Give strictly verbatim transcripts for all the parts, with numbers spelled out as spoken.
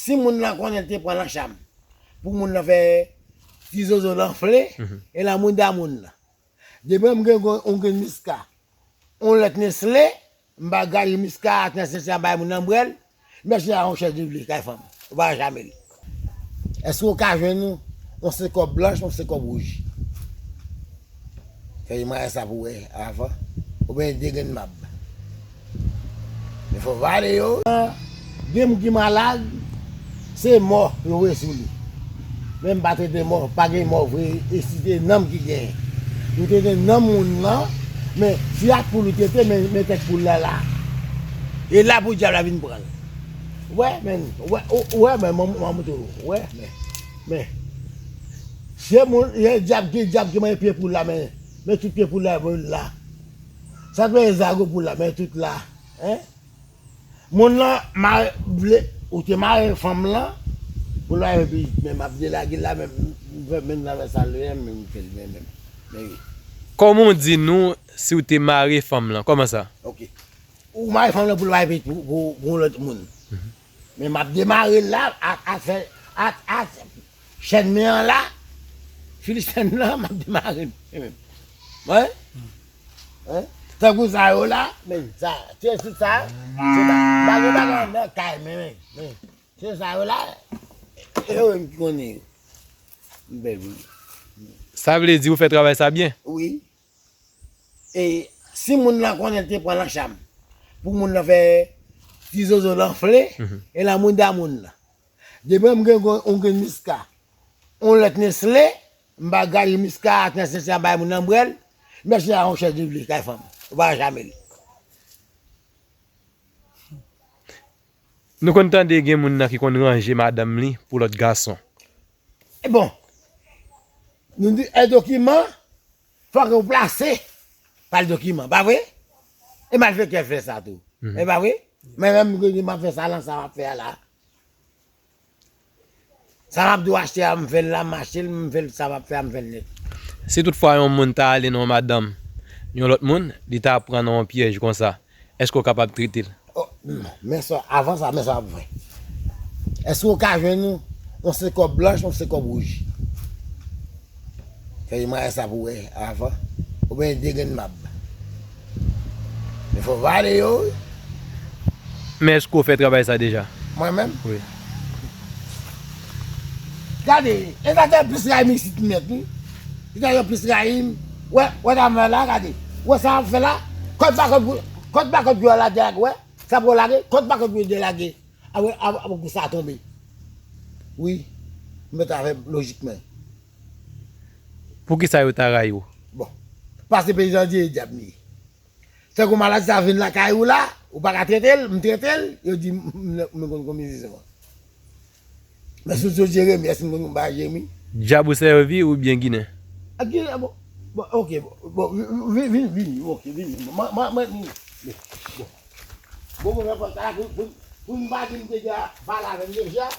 Si moun nan konnen l te pran nan cham pou moun nan fè ti zozo l anfle, e lan moun da moun nan. Depi m gen yon grenn miska, yon lèt Nestle, m ba gari miska ak Nestle a bay moun nan bwè l, mèsi a yon chèz de vle kay fanm. Ou pa ka jamel. Èske w ka jwenn yon, yon se kòb blanch, yon se kòb wouj? Fè mwen sa pou wè avan. Oubyen de grenn mab. Men fò vale yo. Gen moun ki malad, se mò yo voye sou li. Men m pa trete mò, pa gen mò vre, e si te nanm ki genyen. Yo trete nanm moun nan, men si ak poul ou trete, men, men tèt poul la la. E la pou dyab la vin pran l. Wè, men, wè, wè, men, mwen, mwen, mwen, wè, men, men. Se moun, se dyab ki, dyab ki manje pye poul la, men, men tout pye poul la, men la. Sa k fè zago poul la, men tout la. Hein? Moun nan mare, vle, ou te mare fanm lan, pou l pa epi, men m ap delage la, men m fè, men m fè sa lè, men m fè l, men, men, men wi. Kòman w di nou si w te mare fanm lan? Kòman sa? Ok. Ou mare fanm lan pou l pa epi pou, pou, pou yon lòt moun. Men m ap demare l la, ak, ak fè, ak, ak chèn men an la, Filistèn nan, m ap demare l, men, men. Wè? Hein? Tankou sa yo la, men sa, se, se sa, se sa. M pa gen bagay nan kay, men, men, men. Se sa yo la, e yo menm ki konnen yo. M bèl wi. Sa vle di ou fè travay sa byen? Wi. E si moun nan konnen l te pran nan cham pou moun nan fè ti zozo l anfle, e lan moun da moun nan. Depi m gen yon, yon grenn miska, yon lèt Nestle, m ba gari miska ak Nestle a bay moun nan bwè l, mèsi a yon chèz de vle kay fanm. Ou pa ka jamel. Nou konn tande gen moun nan ki konn ranje madanm li pou lòt gason. E bon, nou di, e dokiman, fòk ou plase pa l dokiman, pa vre? E malfektè fè sa tou. E pa vre? Men menm m ap fè sa lan, sa m ap fè a la. Sa m ap di w achte a, m fè l la, m achte l, m fè l, sa m ap fè a, m fè l nèt. Si toutfwa yon moun ta ale nan yon madanm yon lòt moun, li ta pran nan yon pyèj konsa, èske w kapab trete l? Oh, men sa, avan sa, men sa w ap fè. Èske w ka jwenn yon, yon se kòb blanch, yon se kòb wouj? Fè mwen sa pou wè avan. Oubyen de grenn mab. Men fò vale yo wi. Men èske w fè travay sa deja? Mwen menm? Wi. Gade, e sa te plis rayi m isit nèt wi. E sa te plis rayi m. Wè, wè sa m fè la, gade. Wè sa m fè la. Kòt pa kòt, kòt pa kòt yo la delage, wè. Sa pou lage, kòt pa kòt yo delage. Apre, apre, apre kou sa tonbe. Wi, m mèt avè lojik mwen. Poukisa yo ta rayi w? Bon, paske peyizan di e dyab li ye. Tankou maladi sa vin lakay ou la, ou pa ka trete l, m trete l, yo di m, m, m konn konbinezon an. Men si w sot Jeremi, èske m konn ba Jeremi? Dyab ou sèvi oubyen ginen? A ginen, bon, bon, ok, bon, bon, vini, vini, vini, ok, vini, mwen, mwen, mwen, vini, bon. Bon, bon, mwen pran sa la pou, pou, pou m pa di m te deja pale avè m deja.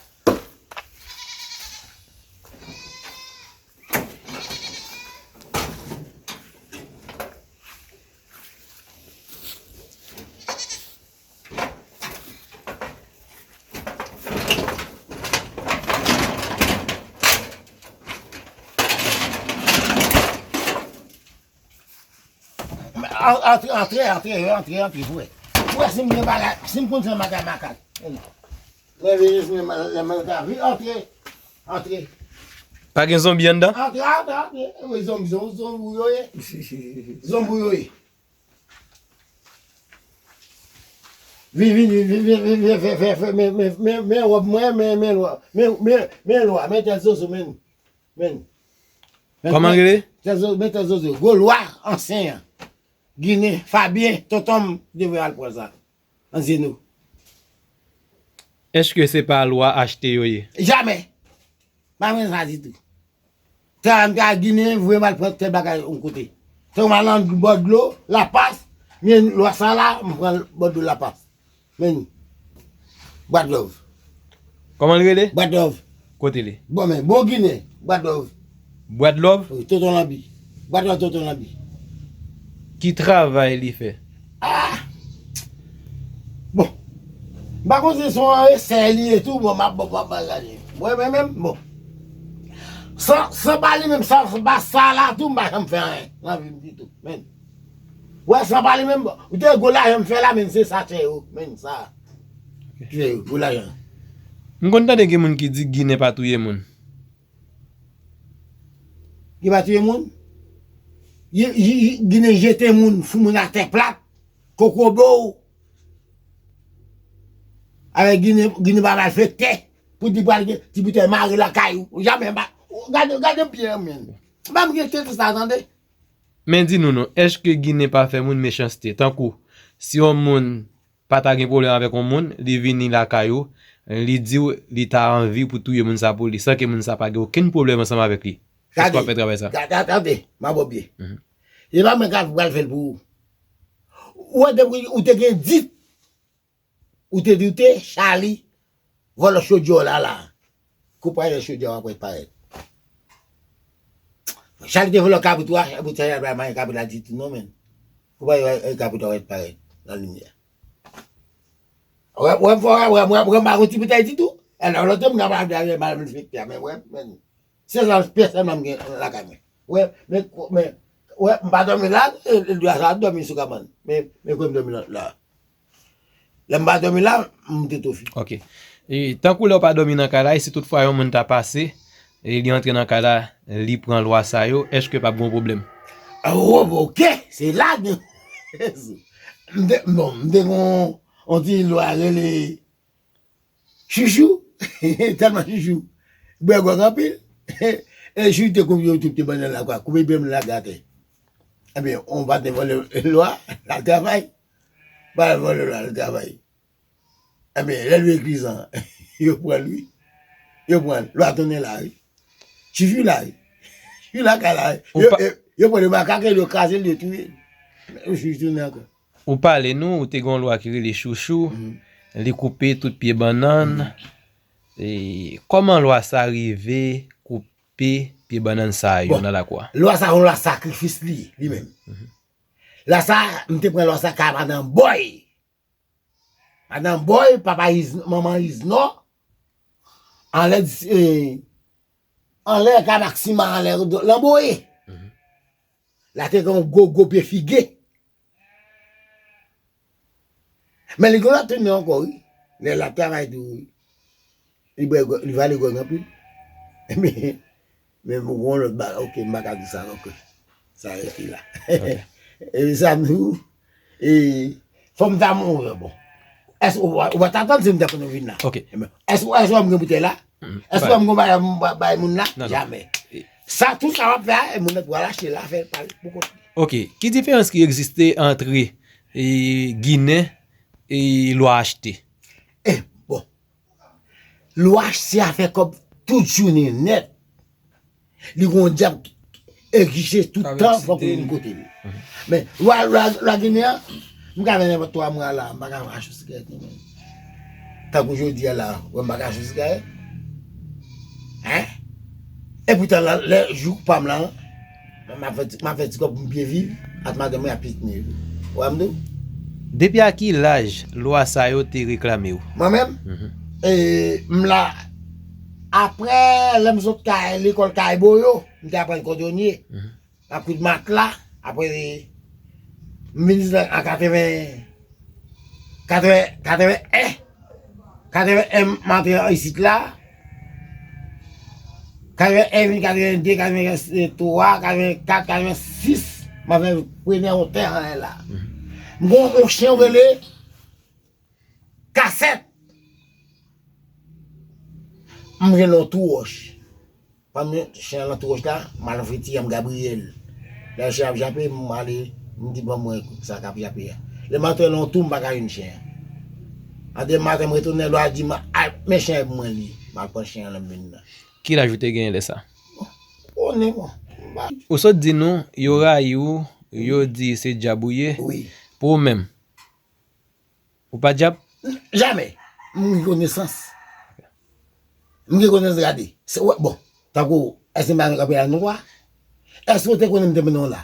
An-, antre, antre, antre, antre, antre, pou wè. Pou wè si m gen bagay, si m konn fè makak, makak. Lè vini, si m gen ma-, lè m gen vi, antre, antre. Pa gen zonbi anndan? Antre, antre, antre. Wi, zonbi, zonbi, zonbi yo ye. Zonbi yo ye. Vin, vin, vin, vin, vin, vin, vin, fè, fè, fè, men, men, men, men wòb mwen, men, men lwa, men, men, men lwa, men tèt zozo, men, men. Men, kòman l rele? Tèt zozo, men tèt zozo, gwo lwa, ansyen an. Ginen, Fabyen, tonton m, devre al pran sa. Nan zye nou. Èske se pa lwa achte yo ye? Jamè! Pa renmen sa ditou. Tè a m te al Ginen, voye m al pran tèl bagay yon kote. Fè m al nan bò dlo, Lapas, men lwa sa la, m pran l bò dlo Lapas. Men, Bwadlòv. Kòman l rele? Bwadlòv. Kote li? Bon, men, bon Ginen, Bwadlòv. Bwadlòv? Wi, Tonton Lanbi. Bwadlòv Tonton Lanbi. Ki travay li fè? Ah! Bon. M pa konn si se yon esè li ye tou, bon, m ap, bon, m ap gade. Mwen, mwen menm, bon. San, san pa li menm, san, san pa sa la tou, m pa janm fè anyen nan vi m ditou. Men, wè, san pa li menm, bon, ou te gwo lajan m fè la, men se sa tchè yo, men sa. Tchè yo, gwo lajan. M konn tande gen moun ki di Ginen pa touye moun. Li pa touye moun? Ginen jete moun, fout moun atè plat, kokobo. Avèk Ginen, Ginen pa malfektè. Pou di pral gen ti biten mare lakay ou. Jamè pa. Gade, gade byen, men. M pa gen tete sa, tande. Men di nou non, èske Ginen pa fè moun mechanste? Tankou, si yon moun pa ta gen pwoblèm avèk yon moun, li vini lakay ou, li di w li ta anvi pou touye moun sa pou li, san ke moun sa pa gen okenn pwoblèm ansanm avèk li. Èske w ap fè travay sa? Gade, gade, tande, m ap byen. Se pa mwen k ap pral fè l pou ou. Ou wè depi ou te gen dit, ou te di w te Chali, vòlò chodyè w la la. Kou pa gen chodyè w ap wè parèt. Chak te vòlò kabrit ou a, kabrit sa y ap bay manyen kabrit la di tou non men. Kou pa gen kabrit w ap wè parèt nan limyè. Wè, wè, wè, wè, wè, wè, m pa gon ti boutèy ditou. Alò, lòt moun ap ap ap mal respekte a, men wè, men. Se sa pèsonèlman m gen lakay mwen. Wè, men, men, wè, m pa dòmi la, e, e, dwa sa dòmi sou kabann. Men, men kwen m dòmi la. Lè m pa dòmi la, m te tofi. Ok. E, tankou lè w pa dòmi nan kay la, e si toutfwa yon moun ta pase, e li antre nan kay la, li pran lwa sa yo, èske p ap gen yon pwoblèm? Oh, ok, se la gen. M te, bon, m te gon, on ti lwa rele Chouchou, tèlman chouchou bwè gwòg anpil. E chouchou te koupe yon tout pye bannann la kwa, koupe pye bannann la gate. Ebyen, on patnè vòlè lwa, l al travay. Pa vòlè lwa, l al travay. Ebyen, lè l vin klizan, yo pran l wi. Yo pran l, lwa tounen la wi. Chouchou la wi. Chouchou lakay la wi. Yo, yo, yo pran l, yo makake l, yo kraze l, yo touye l. Chouchou tounen ankò. Ou pale nou, ou te gen yon lwa ki rele Chouchou, li koupe tout pye bannann. E, kòman lwa sa rive koupe pye bannann sa yo nan lakou a? Lwa sa yon lwa sakrifis li, li menm. Lwa sa, m te pran lwa sa kay madanm Bòy. Madanm Bòy, papa Iz, manman Iznò, anlè, e, anlè kay Maksima, anlè Lanboye. La te gen yon gwo, gwo pye fige. Men li gen lòt tounen ankò wi. Lè l ap travay tou wi. Li bwè gwòg, li vale gwòg anpil. Men, men bon, gon lòt bagay, ok, m pa ka di sa, ok. Sa rete la. E sa m di w, e, fò m ta mouri, bon. Èske ou, ou pa t atann si m ta konn vin la? Ok. Èske, èske w ap gen boutèy la? Èske w ap gen bagay m bay moun la? Jamè. Sa, tout sa w ap fè a, e moun nan pral achte l la, fè l pale pou kont li. Ok, ki diferans ki egziste antre, e, Ginen e lwa achte? E, bon. Lwa achte a fè kòb tout jounen nèt. Li gon dyab egzije tout tan fòk ou vin kote li. Men, lwa, lwa, lwa Ginen an, m ka fè nenpòt twa mwa la, m pa ka achte yon sigarèt non men. Tankou jodi a la, wè m pa ka achte yon sigarèt. Hein? Epoutan, lè jou pa m la, m ap fè ti, m ap fè ti kòb pou m byen viv, ak madanm mwen ak pitit mwen yo. Ou wè m di w? Depi a ki laj lwa sa yo te reklame w? Mwen menm? E, m la, aprè lè m sot kay, lekòl kay Boyo, m te aprann kòdonye. M ap koud matla, apre, m vin isit an katreven, katreven, katreven en. Katreven en m antre isit la. Katreven en vin katreven de, katreven twa, katreven kat, katreven sis, m ap fè premyè montè anlè la. M gon yon chen yo rele Kasèt. M rele yon tou wòch. Pandan chen an nan tou wòch la, m al nan fritiya m Gabriyèl. Lè chen ap jape, m ale, m di ban mwen sa k ap jape a. Lè m antre nan yon tou, m pa ka jwenn chen an. Andeyè maten, m retounen, lwa di m al men chen an pou mwen li. M al pran chen an nan men nan. Ki laj ou te genyen lè sa? Ou konnen mwen. Ou sot di nou, yo rayi w, yo di se dyab ou ye. Wi. Pou ou menm, Ou pa dyab? Jamè. M gen konesans. M gen konesans gade. Se, wè, bon, tankou, èske m pa nan kanpe la nou a? Èske w te konnen m te mennen w la?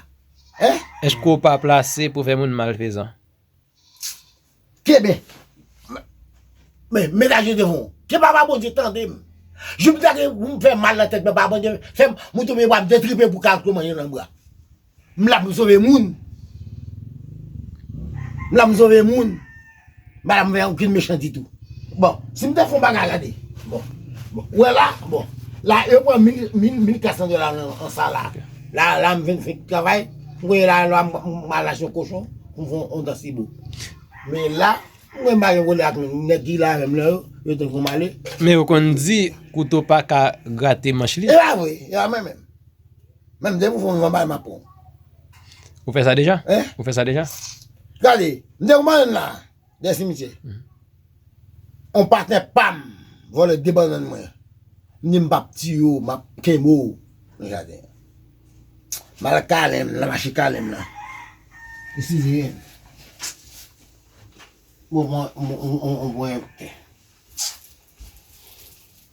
Hein? Èske w pa plase pou fè moun malfezan? Kenbe. Men, men sa je devan w. Ke papa Bondye tande m. Jou m ta gen pou m fè mal nan tèt papa Bondye, fè m, mwen tonbe, w ap detripe pou ka tou manje nan bra. M la pou m sove moun. M la pou m sove moun. M pa la pou m fè okenn mechan ditou. Bon, si m te fè yon bagay, gade. Bon, bon. Ou wè la, bon. La, yo pran mil, mil, mil kat san dola nan, nan sa la. La, la, m vin fè travay. Ou wè la, la, m, m, m al achte yon kochon pou m fè yon, yon dan sibo. Men la, mwen pa gen pwoblèm ak nèg ki la menm lè yo, yo te konn ale. Men yo konn di, kouto pa ka grate manch li. E pa vre, e pa mwen menm. Menm depi w fè yon bon bagay, m ap pran w. Ou fè sa deja? Hein? Ou fè sa deja? Gade, m te konn ale la, dèyè simityè. Mhm. On patnè pa m vòlè de bannann mwen. M di m p ap tiye w, m ap kenbe w nan jaden an. M al kale m, nan mache kale m nan. Eskize. Bon, bon, bon, bon, bon, bon, bon,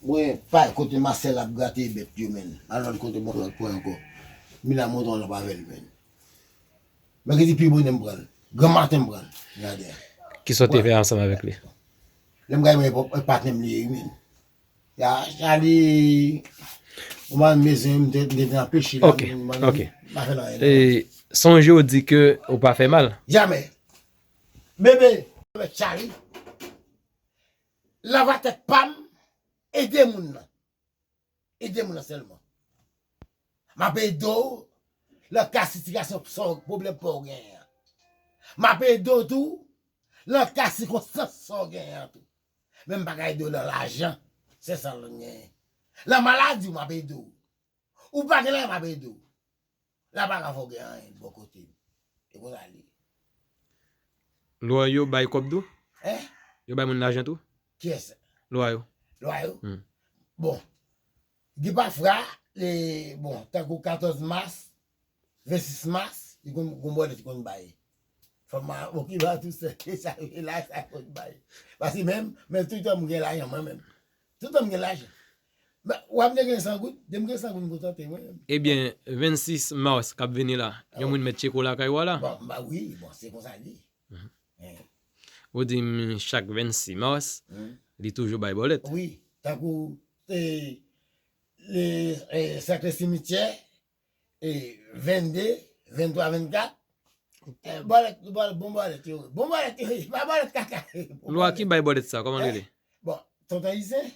bon, pa kote Masèl ap grate bèt yo, menn. Al lòt kote, bon, lòt pwen ankò. Mina monte yon lanp avè l, menn. Mèkredi pi bonè m pran l. Granmaten m pran l. Gade. Kisa w te fè ansanm avèk li? Lè m gade mwen, e patnè m li ye, wi, menn. Ya, Charlie, ou man bezwen m te, m te anpeche la, ok, m, m, ok. M pa fè l anyen. E, sonje w di ke ou pa fè mal. Jamè. Bebe, avèk Charlie, lava tèt pa m, ede moun nan. Ede moun nan sèlman. M ap ede w nan ka sitiyasyon sa w, pwoblèm pa w genyen an. M ap ede w tou nan ka sikonstans sa w genyen an tou. Men m pa ka ede w nan lajan, se sa l genyen. Nan maladi w, m ap ede w. Ou pa gen lajan, m ap ede w. La pa ka fè w gen anyen bò kote m. E konsa l ye. Lwa yo bay kòb tou? Hein? Yo bay moun lajan tou? Kiyès? Lwa yo. Lwa yo? Hmm. Bon. Gen pafwa, e, bon, tankou katòz mas, vennsis mas, li konn, gon bòlèt li konn bay. Fò m a okipe a tou sèl, e sa, e la, sa konn bay. Paske menm, menm toutan m gen lajan, mwen menm. Toutan m gen lajan. W ap gen san goud, depi m gen san goud, m kontante mwen menm. Ebyen, vennsis mas k ap vini la, yon moun mèt tcheke w lakay ou a la? Bon, ba wi, bon, se konsa l ye. Mhm. Hein. Ou di m chak vennsis mas, li toujou bay bòlèt. Wi, tankou, e, le, e, sèk le simityè, e, vennde, venntwa, vennkat. E, bòlèt, bòlèt, bon bòlèt yo. Bon bòlèt yo, pa bòlèt kaka. Lwa ki bay bòlèt sa, kòman l rele? Bon, Tonton Izen,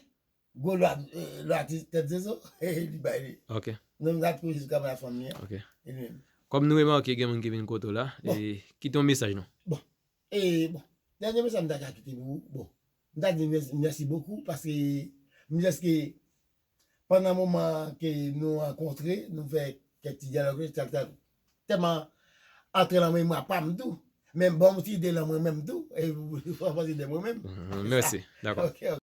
gwo lwa, e, lwa ti, tèt zozo, e, li bay li. Ok. Non, m gade kou jiska mwen fanmi an. Ok. E li menm. Kòm nou remake gen moun ki vin kote w la, bon, e, kite yon mesaj non. Bon. E, bon, dènye mesaj m ta ka kite pou ou, bon, m ta di mèsi, mèsi bokou, paske m jis ke pandan moman ke nou rankontre, nou fè kèk ti dyalòg, sa, sa tèlman antre nan memwa pa m tou. Men bon, m ti ide nan mwen menm tou, e, bon, ti ide mwen menm. Mhm, mèsi, dakò. Ok, ok.